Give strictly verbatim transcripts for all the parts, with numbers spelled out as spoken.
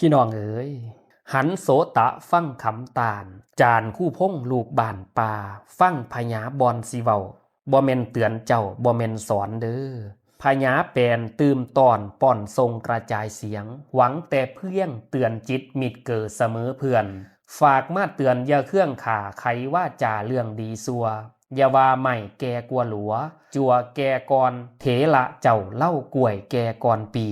พี่น้องเอ๋ย หันโสตะฟังคำต้าน จารย์ครูพงษ์ลูกบ้านป่า ฟังพญาบ่อนสิเว้า บ่แม่นเตือนเจ้า บ่แม่นสอนเด้อ พญาแปนตื่มต้อนป้อนส่งกระจายเสียง หวังแต่เพียงเตือนจิตมิตรเกิดเสมอเพื่อน ฝากมาเตือนอย่าเคืองข้า ไขว่าจาเรื่องดีซัว อย่าว่าไม้แก่กว่าหลัว จั่วแก่ก่อน เถระเจ้าเล่ากล้วยแก่ก่อนปี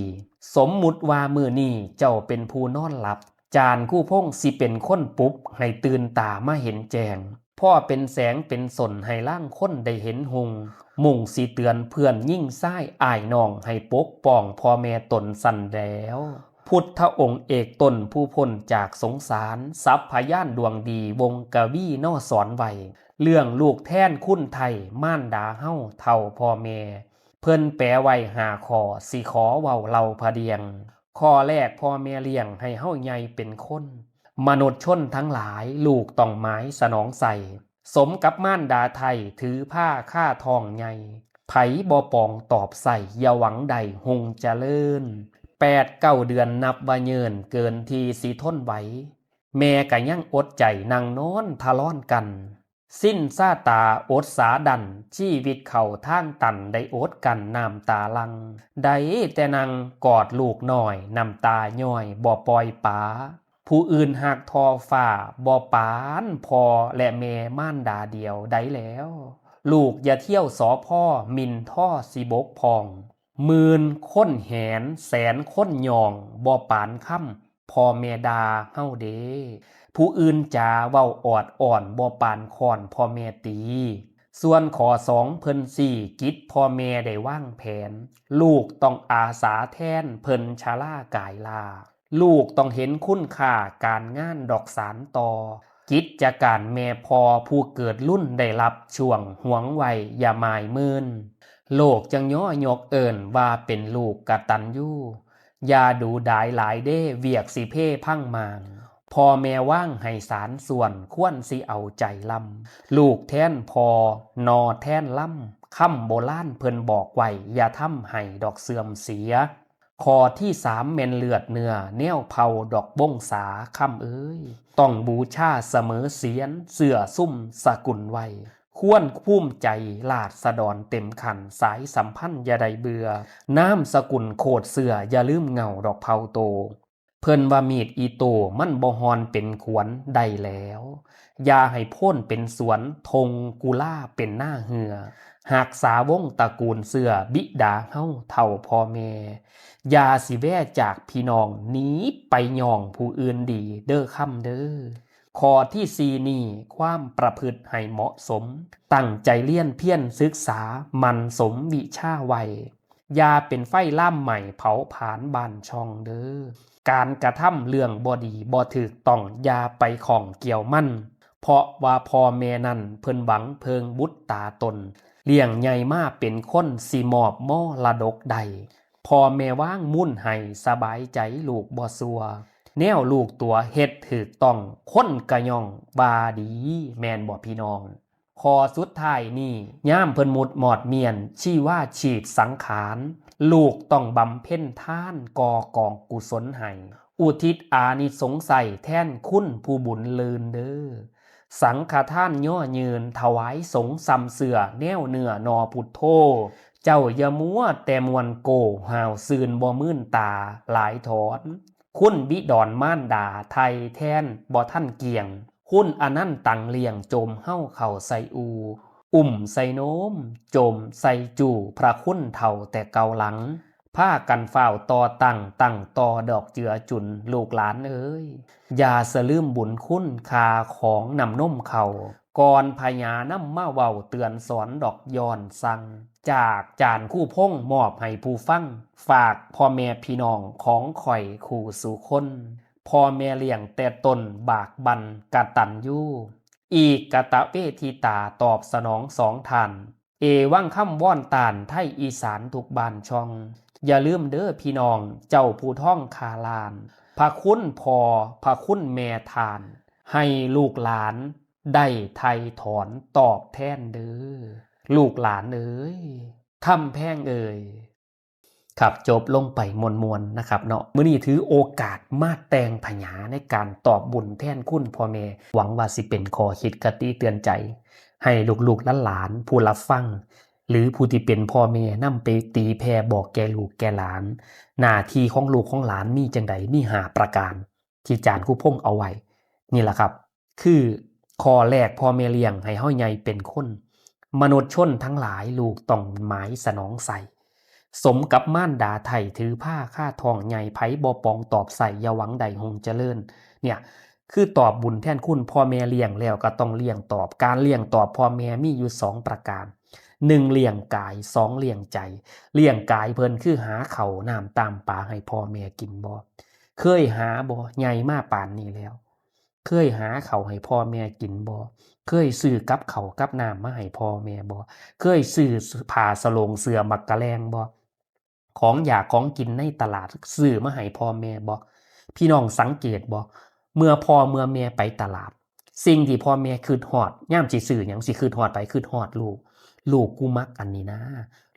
สมมุติว่ามื้อนี้เจ้าเป็นผู้นอนหลับ จารย์ครูพงษ์สิเป็นคนปลุกให้ตื่นตามาเห็นแจ้ง พ่อเป็นแสงเป็นส้นให้ลางคนได้เห็นหุง มุ่งสิเตือนเพื่อนยิ่งซ้ายอ้ายน้องให้ปกป้องพ่อแม่ตนสั่นแล้ว พุทธองค์เอกต้นผู้พ้นจากสงสาร สัพพยานดวงดีวงกวีนอสอนไว้ เรื่องลูกแทนคุณไทย มารดาเฮาเฒ่าพ่อแม่ เพิ่นแปลไว้ห้าข้อ สิขอเว้าเล่าพะเดียง ข้อแรก พ่อแม่เลี้ยงให้เฮาใหญ่เป็นคน มนุษย์ชนทั้งหลาย ลูกต้องหมายสนองใส่ สมกับมารดาไทย ถือผ้าค่าท้องใหญ่ ไผบ่ปองตอบใส่ อย่าหวังได้ฮุงเจริญ แปดเก้าเดือนนับว่าเยิน เกินที่สิทนไหว แม่ก็ยังอดใจนั่งนอนทะลอนกัน สิ้นซาตาอดสาดัน ชีวิตเข้าทางตัน ได้อดกั้นน้ำตาหลั่ง ได้แต่นั่งกอดลูกน้อย น้ำตาย้อยบ่ปล่อยป๋า ผู้อื่นฮักทอฟ้า บ่ปานพ่อและแม่มารดาเดียวได้แล้ว ลูกอย่าเที่ยวสอพอ หมิ่นท่อสิบกพร่อง หมื่นคนแหน แสนคนย่อง บ่ปานคำพ่อแม่ด่าเฮาเด้ ผู้อื่นจ๋าเว้าออดอ้อน บ่ปานค้อนพ่อแม่ตี ส่วนข้อสอง เพิ่นซี้กิจพ่อแม่ได้วางแผน ลูกต้องอาสาแทนเพิ่นชรากายลา ลูกต้องเห็นคุณค่าการงานดอกสานต่อ กิจการแม่พ่อผู้เกิดรุ่นได้รับช่วงหวงไว้อย่าหมายเมิน โลกจังย้อยกเอิ้นว่าเป็นลูกกตัญญู อย่าดูดายหลายเด้ เวียกสิเพพังมาง พ่อแม่วางให้สารส่วน ควรสิเอาใจลำ ลูกแทนพ่อ นอแทนลำ คำโบราณเพิ่นบอกไว้ อย่าทำให้ดอกเสื่อมเสีย ข้อที่สาม แม่นเลือดเนื้อ แนวเผ่าดอกบงสา คำเอ้ย ต้องบูชาเสมอเสียน เสื้อซุ่มสกุลไว้ ควรภูมิใจราษฎรเต็มขัน สายสัมพันธ์อย่าได้เบื่อ นามสกุลโคตรเสื้อ อย่าลืมเหง้าดอกเผ่าโต เพิ่นว่ามีดอีโต้มันบ่ฮอนเป็นขวนได้แล้ว อย่าให้โพ้นเป็นสวน ทงกุลาเป็นหน้าเหือ หักษาวงตระกูลเสื้อบิดาเฮาเฒ่าพ่อแม่ อย่าสิแว่จากพี่น้องหนีไปย่องผู้อื่นดีเด้อคำเด้อ ข้อที่สี่นี้ ความประพฤติให้เหมาะสม ตั้งใจเรียนเพียรศึกษา หมั่นสมวิชาไว้ อย่าเป็นไฟลามไหม้เผาผลาญบ้านช่องเด้อ การกระทำเรื่องบ่ดีบ่ถูกต้อง อย่าไปข้องเกี่ยวมัน เพราะว่าพ่อแม่นั้นเพิ่นหวังเพิงบุตรตาตน เลี้ยงใหญ่มาเป็นคนสิมอบมรดกได้ พ่อแม่วางมูลให้สบายใจลูกบ่ซัว แนวลูกตั๋วเฮ็ดถูกต้อง คนกะย่องว่าดี แม่นบ่พี่น้อง ข้อสุดท้ายนี้ ยามเพิ่นมุดมอดเมียน ชีวาชีพสังขาร ลูกต้องบำเพ็ญทาน ก่อกองกุศลให้ อุทิศอานิสงส์ใส่แทนคุณผู้บุญเลินเด้อ สังฆทานย่อยืนถวายสงฆ์ซ้ำเสื้อ แนวเนื้อนอพุทโธ เจ้าอย่ามัวแต่ม่วนโก ห้าวซื่นบ่มื่นตาหลายถอน คุณบิดอนมารดาไถ่แทนบ่ทันเกลี้ยง คุณอนันตังเลี้ยงโจมเฮาเข้าใส่อู อุ้มใส่โน้ม โจมใส่จู พระคุณเฒ่าแต่เก่าหลัง พากันฟ้าวต่อตั้ง ตั้งต่อดอกเจือจุน ลูกหลานเอ๋ย อย่าสะลืมบุญคุณค่าของน้ำนมเขา ก่อนพญานำมาเว้าเตือนสอนดอกย้อนสั่ง จากจารย์ครูพงษ์มอบให้ผู้ฟัง ฝากพ่อแม่พี่น้องของข้อยคู่สู่คน พ่อแม่เลี้ยงแต่ต้นบากบั่นกตัญญู อีกกตเวทิตาตอบสนองสองท่าน เอวังคำวอนต้านไทยอีสานทุกบ้านช่อง อย่าลืมเด้อพี่น้องเจ้าผู้ท้องคาลาน พระคุณพ่อพระคุณแม่ท่าน ให้ลูกหลานได้ไถ่ถอนตอบแทนเด้อ ลูกหลานเอ๋ย คำแพงเอ๋ย ครับ จบลงไปม่วนๆนะครับเนาะ มื้อนี้ถือโอกาสมาแต่งผญาในการตอบบุญแทนคุณพ่อแม่ หวังว่าสิเป็นข้อคิดคติเตือนใจ ให้ลูกๆหลานๆผู้รับฟัง หรือผู้ที่เป็นพ่อแม่นำไปตีแผ่บอกแก่ลูกแก่หลาน หน้าที่ของลูกของหลานมีจังใด มีห้าประการ ที่จารย์ครูพงษ์เอาไว้ นี่แหละครับ คือข้อแรก พ่อแม่เลี้ยงให้เฮาใหญ่เป็นคน มนุษย์ชนทั้งหลายลูกต้องหมายสนองใส่ สมกับมารดาไถ่ถือผ้าค่าท้องใหญ่ ไผบ่ปองตอบใส่ อย่าหวังได้หงเจริญ เนี่ย คือตอบบุญแทนคุณพ่อแม่เลี้ยงแล้วก็ต้องเลี้ยงตอบ การเลี้ยงตอบพ่อแม่มีอยู่สองประการ หนึ่งเลี้ยงกาย สองเลี้ยงใจ เลี้ยงกายเพิ่นคือหาข้าวน้ำตามปาให้พ่อแม่กินบ่ เคยหาบ่ ใหญ่มาปานนี้แล้ว เคยหาข้าวให้พ่อแม่กินบ่ เคยซื้อกับข้าวกับน้ำมาให้พ่อแม่บ่ เคยซื้อผ้าสะโหลงเสื้อมักกะแลงบ่ ของอยากของกินในตลาดซื้อมาให้พ่อแม่บ่ พี่น้องสังเกตบ่ เมื่อพ่อเมื่อแม่ไปตลาด สิ่งที่พ่อแม่คิดฮอด ยามสิซื้อหยัง สิคิดฮอดไผ คิดฮอดลูก ลูกกูมักอันนี้นะ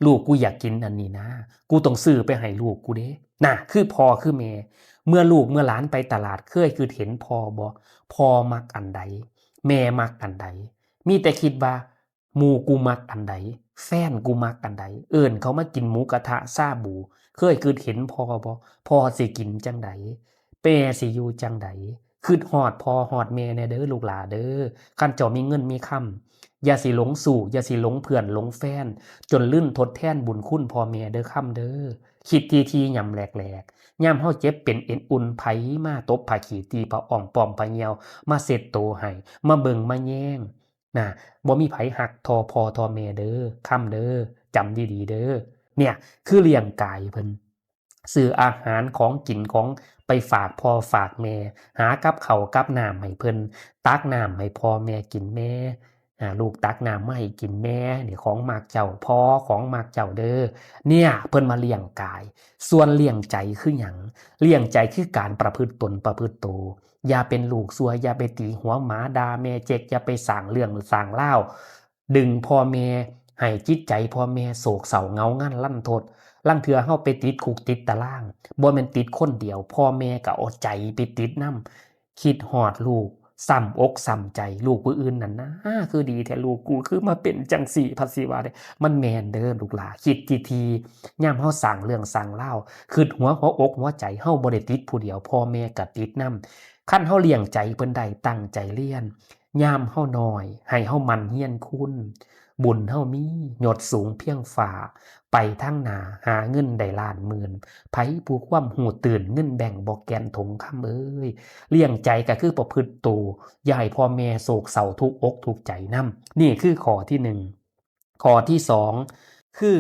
ลูกกูอยากกินอันนี้นะ กูต้องซื้อไปให้ลูกกูเด้ น่ะ คือพ่อคือแม่ เมื่อลูกเมื่อหลานไปตลาด เคยคิดเห็นพ่อบ่ พ่อมักอันใด แม่มักอันใด มีแต่คิดว่า หมู่กูมักอันใด แฟนกูมักอันใด เอิ้นเขามากินหมูกระทะ ชาบู เคยคิดเห็นพ่อบ่ พ่อสิกินจังใด แม่สิอยู่จังใด คิดฮอดพ่อฮอดแม่แน่เด้อลูกหลาเด้อ คันเจ้ามีเงินมีคำ อย่าสิหลงชู้ อย่าสิหลงเพื่อนหลงแฟน จนลืมทดแทนบุญคุณพ่อแม่เด้อคำเด้อ คิดทีๆ ยามแลกๆ ยามเฮาเจ็บเป็นเอ็นอุ่น ไผมาตบผ้าขี้ตีผ้าอ้อมป้อมผ้าเหี่ยว มาเช็ดโตให้ มาเบิ่งมาแยง น่ะ บ่มีไผฮักเท่าพ่อเท่าแม่เด้อ คำเด้อ จำดีๆ เด้อ เนี่ย คือเลี้ยงกายเพิ่น ซื้ออาหารของกินของไปฝากพ่อฝากแม่ หากับข้าวกับน้ำให้เพิ่น ตักน้ำให้พ่อแม่กินแม่ อ่า ลูกตักน้ำมาให้กินแม่ นี่ของมักเจ้า พ่อของมักเจ้าเด้อ เนี่ย เพิ่นมาเลี้ยงกาย ส่วนเลี้ยงใจคือหยัง เลี้ยงใจคือการประพฤติตนประพฤติโต อย่าเป็นลูกชั่ว อย่าไปตีหัวหมาด่าแม่เจ๊ก อย่าไปสร้างเรื่องสร้างราว ดึงพ่อแม่ ให้จิตใจพ่อแม่โศกเศร้าเหงางันลันทด ลางเทื่อเฮาไปติดคุกติดตาราง บ่แม่นติดคนเดียว พ่อแม่ก็เอาใจไปติดนำ คิดฮอดลูก ซ้ำอกซ้ำใจ ลูกผู้อื่นนั่นนะ คือดีแท้ ลูกกูคือมาเป็นจังซี่ พัดสิว่าเด้ มันแม่นเด้อลูกหลา คิดทีๆ ยามเฮาสร้างเรื่องสร้างราว คิดหัวหัวอกหัวใจ เฮาบ่ได้ติดผู้เดียว พ่อแม่ก็ติดนำ คันเฮาเลี้ยงใจเพิ่นได้ ตั้งใจเรียน ยามเฮาน้อย ให้เฮาหมั่นเฮียนคูณ บุญเฮามี ยศสูงเพียงฟ้า ไปทางหน้า หาเงินได้ล้านหมื่น ไผผู้ความรู้ตื่น เงินแบงก์บ่แก่นถง คำเอ้ย เลี้ยงใจก็คือประพฤติโต อย่าให้พ่อแม่โศกเศร้าทุกข์อกทุกข์ใจนำ นี่คือข้อที่หนึ่ง ข้อที่สอง คือ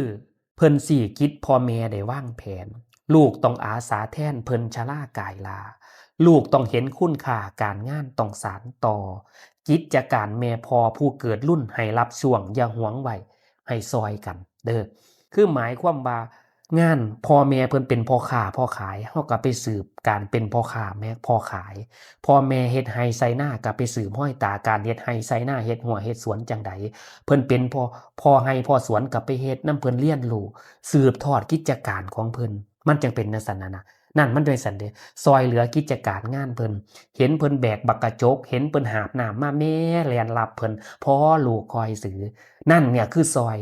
เพิ่นซี้กิจพ่อแม่ได้วางแผน ลูกต้องอาสาแทนเพิ่นชรากายลา ลูกต้องเห็นคุณค่าการงานต้องสานต่อ กิจการแม่พ่อผู้เกิดรุ่นให้รับช่วง อย่าหวงไว้ ให้ซอยกันเด้อ คือหมายความว่า งานพ่อแม่เพิ่นเป็นพ่อค้าพ่อขาย เฮาก็ไปสืบการเป็นพ่อค้าแม่พ่อขาย พ่อแม่เฮ็ดไร่ไถนาก็ไปสืบฮอยตาการเฮ็ดไร่ไถนา เฮ็ดฮั้วเฮ็ดสวนจั่งใด เพิ่นเป็นพ่อ พ่อไร่พ่อสวนก็ไปเฮ็ดนำเพิ่น เรียนรู้ สืบทอดกิจการของเพิ่น มันจั่งเป็นจั่งซั้นน่ะนะ นั่นมันจั่งซั้นเด้ ซอยเหลือกิจการงานเพิ่น เห็นเพิ่นแบกบักกะจก เห็นเพิ่นหาบน้ำมา แม่แล่นรับเพิ่น พ่อลูกคอยสือ นั่นเนี่ยคือซอย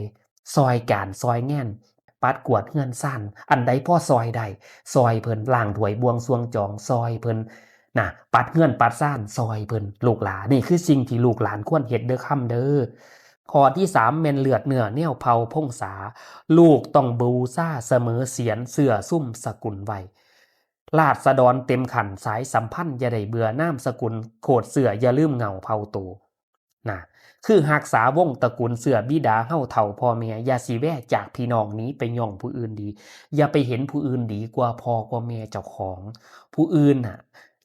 ซอยการซอยงาน ปัดกวาดเฮือนซาน อันใดพอซอยได้ ซอยเพิ่น ล้างถ้วยบ่วงซวงจอง ซอยเพิ่น นะ ปัดเฮือนปัดซาน ซอยเพิ่น ลูกหลาน นี่คือสิ่งที่ลูกหลานควรเฮ็ดเด้อคำเด้อ ข้อที่สาม แม่นเลือดเนื้อแนวเผ่าพงศา ลูกต้องบูชาเสมอเสียรเสื้อซุมสกุลไว้ ราษฎรเต็มขันสายสัมพันธ์ อย่าได้เบื่อนามสกุลโคตรเสื้อ อย่าลืมเหง้าเผ่าโต นะ คือรักษาวงศ์ตระกูลเสื้อบิดาเฮาเฒ่าพ่อแม่ อย่าสิแว่จากพี่น้องหนีไปย่องผู้อื่นดี อย่าไปเห็นผู้อื่นดีกว่าพ่อกว่าแม่เจ้าของ ผู้อื่นน่ะ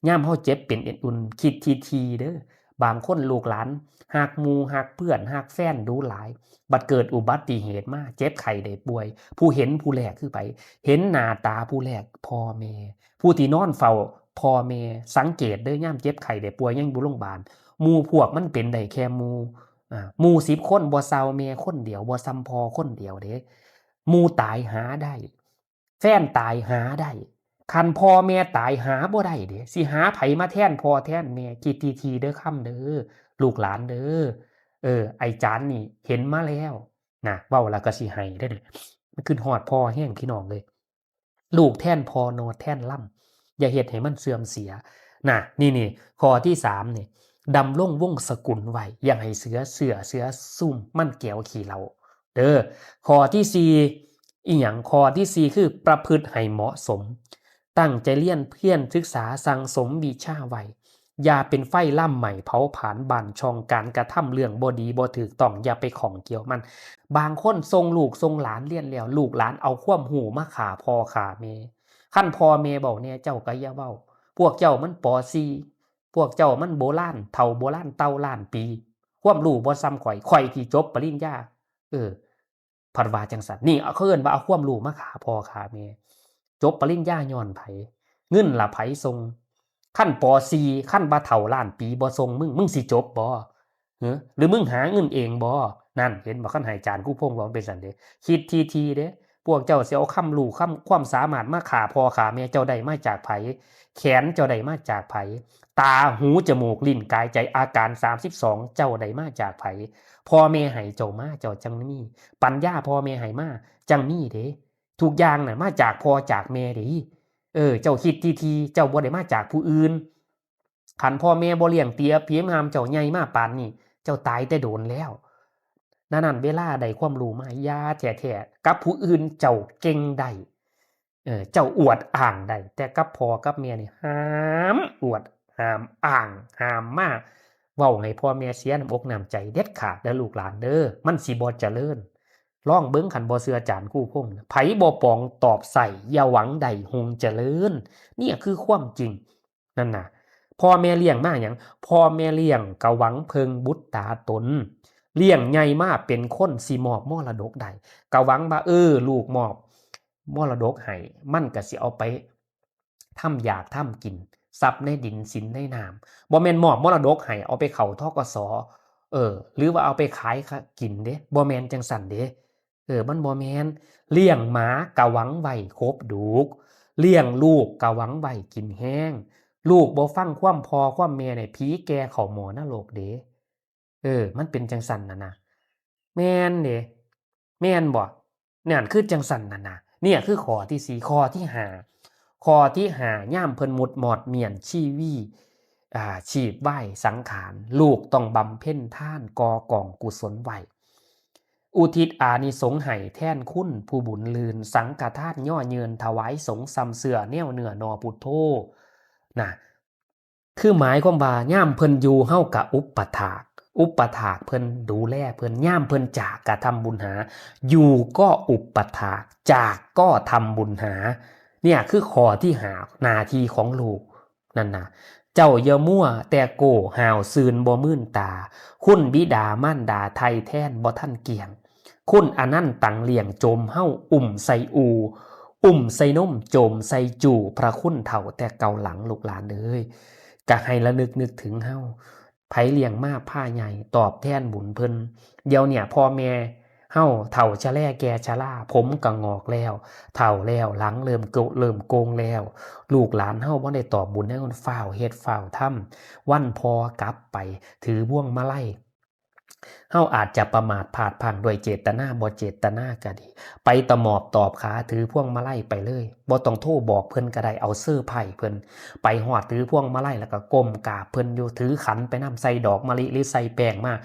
ยามเฮาเจ็บเป็นเอ็นอุ่น คิดทีๆเด้อ บางคนลูกหลานฮักหมู่ฮักเพื่อนฮักแฟนดูหลาย บัดเกิดอุบัติเหตุมา เจ็บไข้ได้ป่วย ผู้เห็นผู้แรกคือไผ เห็นหน้าตาผู้แรกพ่อแม่ ผู้ที่นอนเฝ้าพ่อแม่ สังเกตเด้อ ยามเจ็บไข้ได้ป่วยยังอยู่โรงบาล หมู่พวกมันเป็นได้แค่หมู่ อ่า หมู่สิบคนบ่ส่ำแม่คนเดียว บ่ส่ำพ่อคนเดียวเด้ หมู่ตายหาได้ แฟนตายหาได้ คันพ่อแม่ตายหาบ่ได้เด้ สิหาไผมาแทนพ่อแทนแม่ คิดทีๆ เด้อคำเด้อ ลูกหลานเด้อ เออ ไอ้จานนี่เห็นมาแล้วนะ เว้าแล้วก็สิไห้เด้อเนี่ย มันคือฮอดพ่อแฮงพี่น้องเลย ลูกแทนพ่อนอแทนล่ำ อย่าเฮ็ดให้มันเสื่อมเสียนะ นี่นี่ ข้อที่สามนี่ ดำรงวงศกุลไว้ อย่าให้เสือเสื้อเสือซุ่มมันแก้วขี้เหล้า เด้อ ข้อที่สี่ อีหยัง ข้อที่สี่ คือประพฤติให้เหมาะสม ตั้งใจเรียนเพียรศึกษาสั่งสมวิชาไว้ อย่าเป็นไฟลามไหม้เผาผลาญบ้านช่อง การกระทำเรื่องบ่ดีบ่ถูกต้อง อย่าไปข้องเกี่ยวมัน บางคนส่งลูกส่งหลานเรียนแล้ว ลูกหลานเอาความรู้มาฆ่าพ่อฆ่าแม่ คันพ่อแม่เว้าแหน่ เจ้าก็อย่าเว้า พวกเจ้ามัน ป.สี่ พวกเจ้ามันโบราณ เฒ่าโบราณเต่าล้านปี ความรู้บ่ส่ำข้อย ข้อยที่จบปริญญา เออ พัดว่าจั่งซั้น นี่เขาเอิ้นว่าเอาความรู้มาฆ่าพ่อฆ่าแม่ จบปริญญาย้อนไผ เงินล่ะไผส่ง คัน ป.สี่ คันบ่าเฒ่าล้านปีบ่ส่งมึง มึงสิจบบ่ หรือ หรือมึงหาเงินเองบ่ นั่น เห็นบ่ คันให้อาจารย์ครูพงษ์เว้าเป็นซั้นเด้ คิดทีๆ เด้ พวกเจ้าสิเอาความรู้ ความ ความสามารถมาฆ่าพ่อฆ่าแม่ เจ้าได้มาจากไผ แขนเจ้าได้มาจากไผ ตา หู จมูก ลิ้น กาย ใจ อาการ สามสิบสอง เจ้าได้มาจากไผ พ่อแม่ให้เจ้ามา เจ้าจั่งมี ปัญญาพ่อแม่ให้มา จั่งมีเด้ ทุกอย่างน่ะมาจากพ่อจากแม่เด้ เออ เจ้าคิดทีๆ เจ้าบ่ได้มาจากผู้อื่น คันพ่อแม่บ่เลี้ยงเตี้ยเพียงหามเจ้าใหญ่มาปานนี้ เจ้าตายแต่โดนแล้ว นั่นนั่น เวลาได้ความรู้มา อย่าแท้ๆ กับผู้อื่นเจ้าเก่งได้ เออ เจ้าอวดอ้างได้ แต่กับพ่อกับแม่นี่ห้ามอวด ห้ามอ้าง ห้ามมาเว้าให้พ่อแม่เสียน้ำอกน้ำใจเด็ดขาดเด้อลูกหลานเด้อ มันสิบ่เจริญ ลองเบิ่ง คันบ่เชื่ออาจารย์ครูพงษ์นะ ไผบ่ปองตอบใส่ อย่าหวังได้ฮงเจริญ เนี่ยคือความจริง นั่นน่ะ พ่อแม่เลี้ยงมาหยัง พ่อแม่เลี้ยงก็หวังเพิ่งบุตรตาตน เลี้ยงใหญ่มาเป็นคนสิมอบมรดกได้ ก็หวังว่า เออ ลูกมอบมรดกให้ มันก็สิเอาไปทำอยากทำกิน ทรัพย์ในดินสินในน้ำ บ่แม่นมอบมรดกให้เอาไปเข้า ธ.ก.ส. เออ หรือว่าเอาไปขายกินเด้ บ่แม่นจั่งซั้นเด้ เออ มันบ่แม่น เลี้ยงหมาก็หวังไว้ครบดูก เลี้ยงลูกก็หวังไว้กินแฮง ลูกบ่ฟังความพ่อความแม่เนี่ย ผีแก่เข้าหม้อนรกเด้ เออ มันเป็นจั่งซั้นน่ะนะ แม่นเด้ แม่นบ่ นั่นคือจั่งซั้นน่ะนะ เนี่ยคือข้อที่สี่ ข้อที่ห้า ข้อที่ห้า ยามเพิ่นมุดมอดเมียนชีวี อ่า ชีพวายสังขาร ลูกต้องบำเพ็ญทานก่อกองกุศลไว้ อุทิศอานิสงส์ให้แทนคุณผู้บุญลื่น สังฆทานย่อเยินถวายสงฆ์ ส่ำเสื้อแนวเนื้อหน่อพุทโธ นะ คือหมายความว่ายามเพิ่นอยู่เฮากะอุปถาก อุปถากเพิ่น ดูแลเพิ่น ยามเพิ่นจากกะทำบุญหา อยู่ก็อุปถาก จากก็ทำบุญหา เนี่ยคือข้อที่ห้า หน้าที่ของลูก นั่นน่ะ เจ้าอย่ามัวแต่โก้ห้าวซื่นบ่มื่นตา คุณบิดามารดาไถ่แทนบ่ทันเกลี้ยง คุณอนันตังเลี้ยงโจมเฮา อุ้มใส่อู่ อุ้มใส่นม โจมใส่จู่ พระคุณเฒ่าแต่เก่าหลัง ลูกหลานเอ้ย กะให้ระลึกนึกถึงเฮา ไผเลี้ยงมาพาใหญ่ ตอบแทนบุญเพิ่น เดี๋ยวเนี่ยพ่อแม่เฮาเฒ่าชะแลแก่ชะลา ผมก็งอกแล้ว เฒ่าแล้ว หลังเริ่มโก เริ่มโกงแล้ว ลูกหลานเฮาบ่ได้ตอบบุญให้คน ฟ้าวเฮ็ดฟ้าวทำ วันพ่อกลับไป ถือพวงมาลัย เฮาอาจจะประมาทพลาดพลั้งด้วยเจตนาบ่เจตนาก็ดี ไปตะหมอบตอบขา ถือพวงมาลัยไปเลย บ่ต้องโทรบอกเพิ่นก็ได้ เอาเซอร์ไพรส์เพิ่น ไปฮอดถือพวงมาลัยแล้วก็ก้มกราบเพิ่นอยู่ ถือขันไปนำ ใส่ดอกมะลิหรือใส่แป้งมา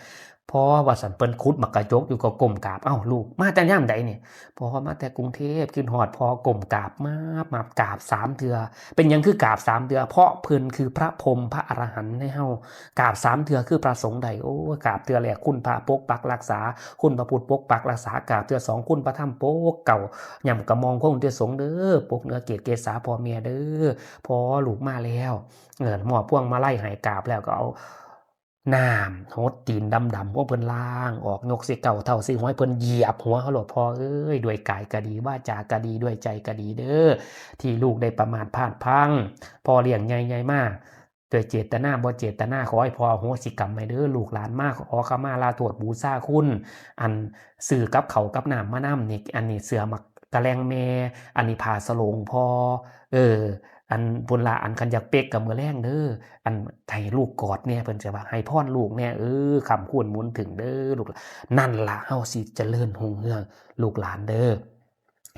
พ่อ ว่าซั่น เพิ่นขุดหมากกระจกอยู่ก็ก้มกราบ เอ้า ลูก มาแต่ยามใดนี่ พ่อ มาแต่กรุงเทพฯ คิดฮอดพ่อ ก้มกราบมา มากราบสามเทื่อ เป็นหยังคือกราบสามเทื่อ เพราะเพิ่นคือพระพรหมพระอรหันต์ให้เฮา กราบสามเทื่อคือพระสงฆ์ได้ โอ้ย กราบเทื่อแรกคุณพระปกปักรักษา คุณพระพุทธปกปักรักษา กราบเทื่อสองคุณพระธรรมปกเกล้า ย่ำกะมองคงเทื่อสงเด้อ ปกเหนือเกศเกศาพ่อแม่เด้อ พ่อ ลูกมาแล้ว เออ มอบพวงมาลัยให้ กราบแล้วก็เอาน้ำหดตีนดำๆ ของเพิ่นล้างออก ยกสิเก้าเท้าสิหัวให้เพิ่นเหยียบหัวเฮาโลด พ่อเอ้ย ด้วยกายก็ดี วาจาก็ดี ด้วยใจก็ดีเด้อ ที่ลูกได้ประมาทพลาดพลั้ง พ่อเลี้ยงใหญ่ๆ มา ด้วยเจตนาบ่เจตนา ขอให้พ่ออโหสิกรรมให้เด้อ ลูกหลานมาขอขมาลาโทษบูชาคุณ อันซื้อกับข้าวกับน้ำมานำนี่ อันนี้เสื้อหมาก กะแลงแม่ อันนี้ผ้าสโลงพ่อ เออ อันพุ้นละ อันคันอยากเป๊กกะมื้อแลงเด้อ อันให้ลูกกอดแน่ เพิ่นจะว่าให้พรลูกแน่ เออ ค่ำคูณหมุนถึงเด้อลูกหลาน นั่นละ เฮาสิเจริญรุ่งเรือง ลูกหลานเด้อ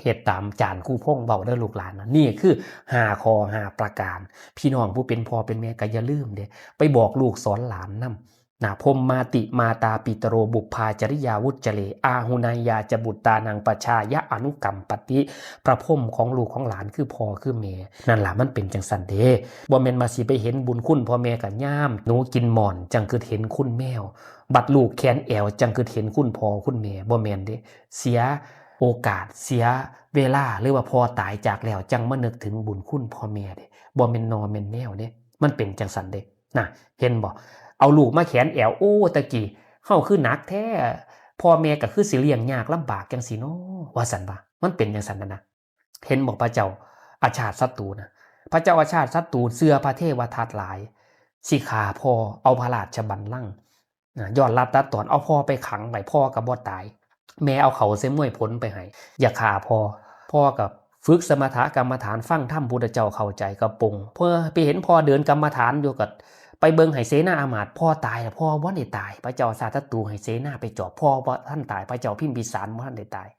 เฮ็ดตามจารย์ครูพงษ์เว้าเด้อลูกหลานนะ นี่คือห้าข้อห้าประการ พี่น้องผู้เป็นพ่อเป็นแม่ก็อย่าลืมเด้ ไปบอกลูกสอนหลานนำ นะ พรหมาติมาตาปิตโร บุพพาจริยาวุจจเร อาหุเนยยาจะบุตตานัง ปชายะอนุกัมปติ พระพรหมของลูกของหลานคือพ่อคือแม่ นั่นล่ะ มันเป็นจังซั่นเด้ บ่แม่นว่าสิไปเห็นบุญคุณพ่อแม่กะยามหนูกินหม่อน จั่งคือเห็นคุณแมว บัดลูกแขนแอว จั่งคือเห็นคุณพ่อคุณแม่ บ่แม่นเด้ เสียโอกาส เสียเวลา หรือว่าพ่อตายจากแล้ว จั่งมานึกถึงบุญคุณพ่อแม่เด้ บ่แม่นนอแม่นแนวเด้ มันเป็นจังซั่นเด้ นะ เห็นบ่ เอาลูกมาแขนแอว โอ้ ตะกี้เฮาคือหนักแท้ พ่อแม่ก็คือสิเลี้ยงยากลำบากจังซี่น้อ ว่าซั่นว่า มันเป็นจังซั่นนั่นนะ เห็นบ่ พระเจ้าอาชาติศัตรูนะ พระเจ้าอาชาติศัตรูเชื่อพระเทวทัตหลาย สิฆ่าพ่อ เอาพระราชบัลลังก์นะ ย้อนลัดตัดตอน เอาพ่อไปขังไว้ พ่อก็บ่ตาย แม่เอาเข้าใส่มวยผลไปให้ อย่าฆ่าพ่อ พ่อก็ฝึกสมถกรรมฐาน ฟังธรรมพุทธเจ้าเข้าใจก็ปลง เพื่อไปเห็นพ่อเดินกรรมฐานอยู่ก็ไปเบิ่งให้เสนาอามาตย์ พ่อตายแล้ว พ่อบ่ได้ตาย พระเจ้าอาชาติศัตรูให้เสนาไปจอบ พ่อบ่ทันตาย พระเจ้าพิมพิสารบ่ทันได้ตาย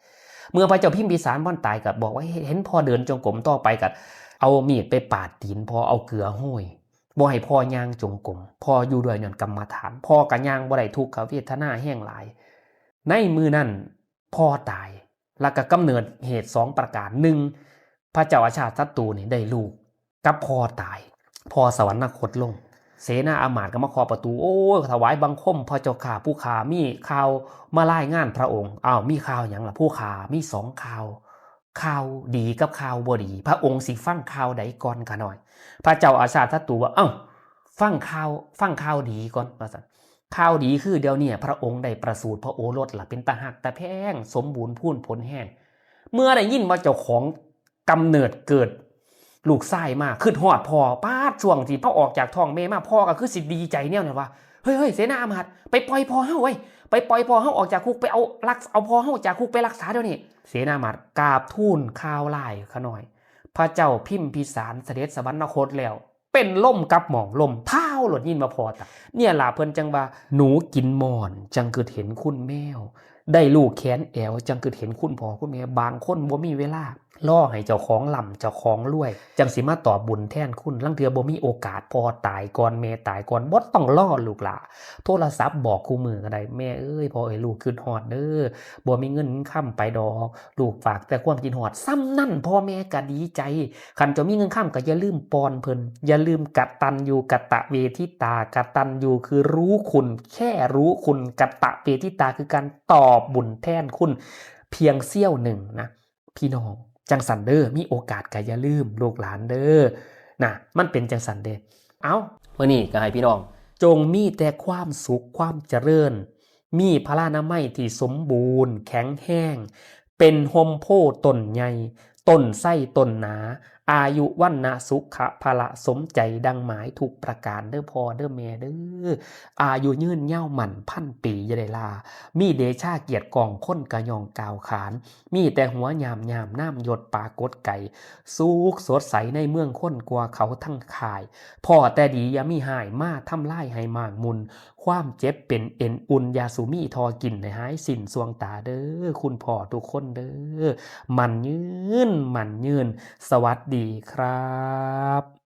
เมื่อพระเจ้าพิมพิสารบ่ทันตายก็บอกว่า เห็นพ่อเดินจงกรม ต่อไปก็เอามีดไปปาดตีนพ่อ เอาเกลือโรย บ่ให้พ่อย่างจงกรม พ่ออยู่ด้วยนั่นกรรมฐาน พ่อก็ย่างบ่ได้ ทุกขเวทนาแฮงหลาย ในมื้อนั้นพ่อตาย แล้วก็กำเนิดเหตุสองประการ หนึ่ง พระเจ้าอาชาติศัตรูนี่ได้ลูกกับพ่อตาย พ่อสวรรคตลง เสนาอามาตย์ก็มาเคาะประตู โอ้ย ถวายบังคมพระเจ้าข้า ผู้ข้ามีข่าวมารายงานพระองค์ อ้าว มีข่าวหยังล่ะ ผู้ข้ามีสองข่าว ข่าวดีกับข่าวบ่ดี พระองค์สิฟังข่าวใดก่อนข้าน้อย พระเจ้าอาชาติศัตรูว่า เอ้า ฟังข่าว ฟังข่าวดีก่อน ว่าซั่น ข่าวดีคือเดี๋ยวนี้พระองค์ได้ประสูติพระโอรสละ เป็นตาฮักตาแพง สมบูรณ์พูนผลแฮง เมื่อได้ยินว่าเจ้าของกำเนิดเกิดลูกชายมา คิดฮอดพ่อ ป๊าด ช่วงที่พ่อออกจากท้องแม่มา พ่อก็คือสิดีใจแนวนั้นว่า เฮ้ย เฮ้ย เสนาอามาตย์ ไปปล่อยพ่อเฮาเว้ย ไปปล่อยพ่อเฮาออกจากคุก ไปเอารัก เอาพ่อเฮาจากคุกไปรักษาเดี๋ยวนี้ เสนาอามาตย์กราบทูลข่าวร้ายข้าน้อย พระเจ้าพิมพิสารเสด็จสวรรคตแล้ว เป็นลมกับหม่อง ล้มเท้าโลด ยินว่าพ่อตาย เนี่ยล่ะเพิ่นจั่งว่า หนูกินหม่อน จั่งคือเห็นคุณแมว ได้ลูกแขนแอว จั่งคือเห็นคุณพ่อคุณแม่ บางคนบ่มีเวลารอให้เจ้าของร่ำเจ้าของรวย จั่งสิมาตอบบุญแทนคุณ ลางเทื่อบ่มีโอกาส พ่อตายก่อน แม่ตายก่อน บ่ต้องรอลูกหล่า โทรศัพท์บอกคู่มื้อก็ได้ แม่เอ้ย พ่อเอ้ย ลูกคิดฮอดเด้อ บ่มีเงินคำไปดอก ลูกฝากแต่ความคิดฮอด ส่ำนั้นพ่อแม่ก็ดีใจ คันเจ้ามีเงินคำก็อย่าลืมปอนเพิ่น อย่าลืมกตัญญูกตเวทิตา กตัญญูคือรู้คุณ แค่รู้คุณ กตเวทิตาคือการตอบบุญแทนคุณ เพียงเสี้ยวหนึ่งนะ พี่น้อง จั่งซั่นเด้อ มีโอกาสก็อย่าลืมลูกหลานเด้อ นะ มันเป็นจั่งซั่นเด้ เอ้า มื้อนี้ก็ให้พี่น้อง จงมีแต่ความสุขความเจริญ มีพลานามัยที่สมบูรณ์แข็งแรง เป็นฮ่มโพธิ์ต้นใหญ่ ต้นไทรต้นหนา อายุวรรณะสุขะพละ สมใจดังหมายทุกประการเด้อพ่อเด้อแม่เด้อ อายุยืนยาวมั่นพันปีอย่าได้ลา มีเดชาเกียรติกองคนกะย่องก้าวขาน มีแต่หัวหยามหยามนามยศปรากฏไกล สุขสดใสในเมืองคนกว่าเขาทั้งข่าย พ้อแต่ดีอย่ามีฮ้ายมาทำลายให้หมางหมุน ความเจ็บเป็นเอ็นอุ่นอย่าสู่มีท่อกินให้หายสิ้นส่วงตาเด้อ คุณพ่อทุกคนเด้อ มั่นยืน มั่นยืน สวัสดีครับ